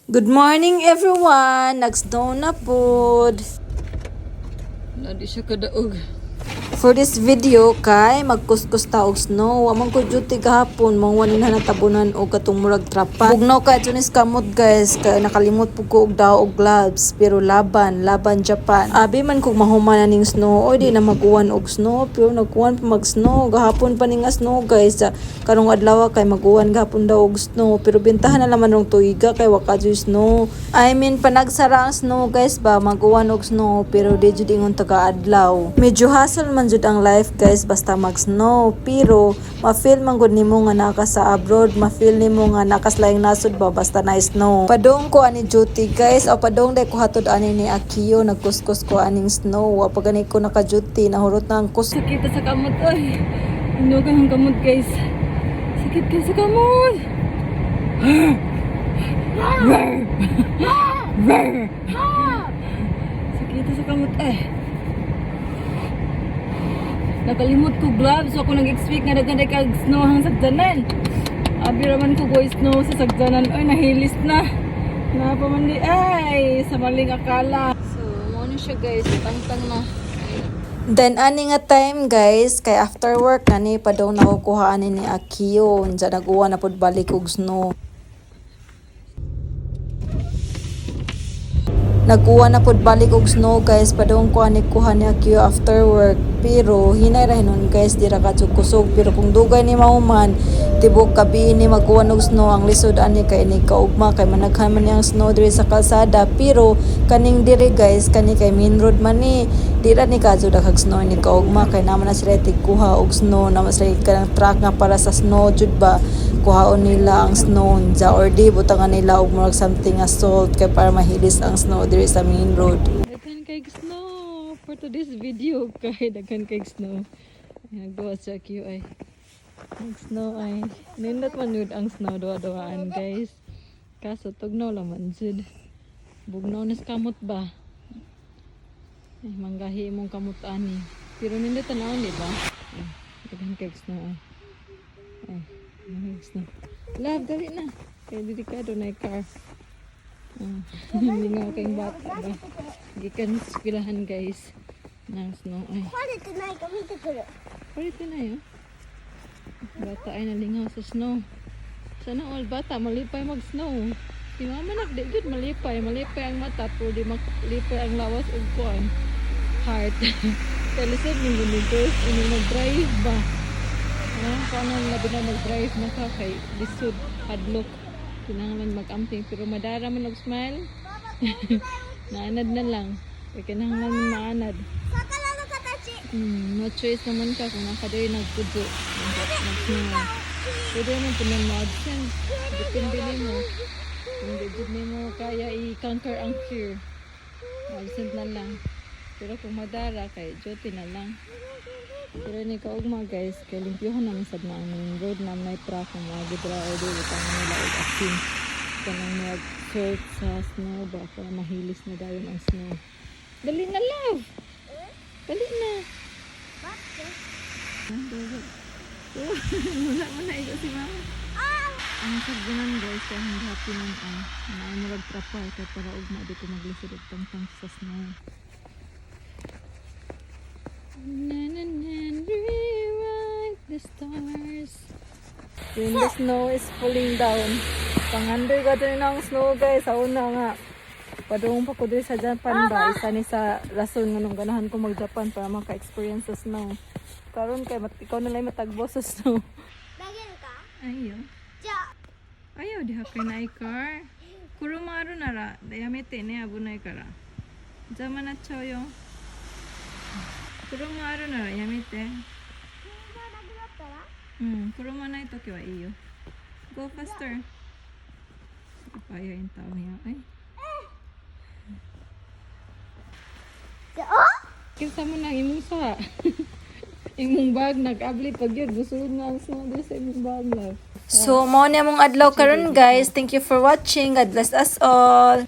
Good morning, everyone! Nag-snow na pod. Na di siya kadaog. For this video kay magkuskus ta og snow. Wa man ko duty gahapon, mao ni na natabunan og katong murag trapan. Bugnaw kay tunis kamot, guys, kay nakalimot pud ko og daw og gloves, pero laban, laban Japan. Abi man kog mahuman na ning snow, oy, di na maguwan og snow, pero nagkuwan pa mag snow gahapon pa ning nga snow, guys. Karong adlaw kay maguwan gahapon daw og snow, pero bintahan na laman rong tuiga kay wa ka jud snow. I mean, panagsara ang snow, guys, ba, maguwan og snow pero di jud ingon taga adlaw. Medyo hassle man jud ang life, guys, basta mag snow, pero ma-feel man gud nimo nga naka sa abroad, ma-feel nimo nga naka sa laing nasod ba basta na snow. Padong ko ani duty, guys, o padong day ko hatod ani ni Akio, nagkuskus ko aning snow. Wa pa gani ko naka duty, nahurot na ang kus. Sakit sa kamot oy. Hinugan ang kamot, guys. Sakit kay sa kamot. Sakit sa kamot eh. Nakalimot ko gloves so ako nag-expect nga daghan kay kag snow ang sagdanan. Abi ra man ko go snow sa sagdanan. Oy, nahilis na. Napa man di ay sa maling akala. So, mo ni siya, guys, tangtang na. Then ani nga time, guys, kay after work na ni padong nakukuha ani ni Akio, unsa naguwa na pud balik og snow. Nagkuha na pud balik og snow, guys, padong ko ani kuha ni Akio after work. Pero hinay ra hinon, guys, di ra ka kusog, pero kung dugay ni mahuman, tibok gabi ni magkuha og snow, ang lisod ani kay ni kaugma kay managhan man ang snow diri sa kalsada, pero kaning diri, guys, kani kay main road man ni, di ra ni kadto daghang snow ni kaugma kay naman na sila tigkuha og snow, naman sila kanang truck nga para sa snow jud ba, kuhaon nila ang snow unja or di butangan nila og murag something nga salt kay para mahilis ang snow diri sa main road. Daghan kay snow for today's video kay daghan kay snow. Ay, nagduwa siya Q ay. Nag snow ay. Nindot man yun ang snow duwa-duwaan, guys. Kaso tugnaw lang man jud. Bugnaw na sa kamot ba? Ay, manggahi imong kamot ani. Pero nindot tanawon, di ba? Ay, daghan kay snow ay. Ay, daghan kay snow. Love, dali na. Kay delikado na yung car. Ah, hindi nga kayong bata ba? Gikan sa eskwelahan, guys. Ng snow ay. 壊れてないか見てくる。 Palit na yun. Bata ay nalingaw sa snow. Sana all bata malipay mag snow. Si mama nak di jud malipay, malipay ang mata pero di malipay ang lawas ug kuan. Heart. Kay lisod ni mo guys, ini mag-drive ba? Ah, paano labi na mag-drive na ka kay lisod, hadlok. Kinahanglan mag-amping pero madara man og smile. Naanad na lang. Kay kinahanglan man maanad. 魚の形。 No choice naman ka kung nakadoy nagpudzo. Nag-snow. Pwede naman po na ma-absent. Depende nimo. Kung di jud nimo kaya i-conquer ang fear. Absent na lang. Pero kung madara kay duty na lang. Pero ni kaugma, guys, kay limpyohon naman sad na ang main road na may truck ang mga gidra o di butang nila og asin. Kanang mag salt sa snow ba para mahilis na dayon ang snow. Dali na, love! Dali na! 待って。 Wala mo na ito si mama. Ang sagdanan, guys, kaya hindi happy nun ay. Naay murag trapal kay para ugma di ko maglisod og tangtang sa snow. Na na na, rewrite the stars. When the snow is falling down. Pangandoy ka din ang snow, guys. Sa una nga. Padung pa ko diri sa Japan ba. Isa ni sa rason nga nung ganahan ko mag-Japan para maka-experience sa snow. Karon kay ikaw na lang matagbo sa snow. 投げるか Ayaw. じゃあ、 Ayaw, diha kay naay car. 車あるならやめてね、危ないから。邪魔なっちゃうよ。車あるならやめて。車なくなったらうん、車ないときはいいよ。Go faster. Kaya yung tao niya. Ay, じゃあ、 kinsa mo nang imong sa imong bag nag-abli pag yun. Gusto na ang snow diri sa imong bag, love. So, mao ni among adlaw karon, guys. Thank you for watching. God bless us all.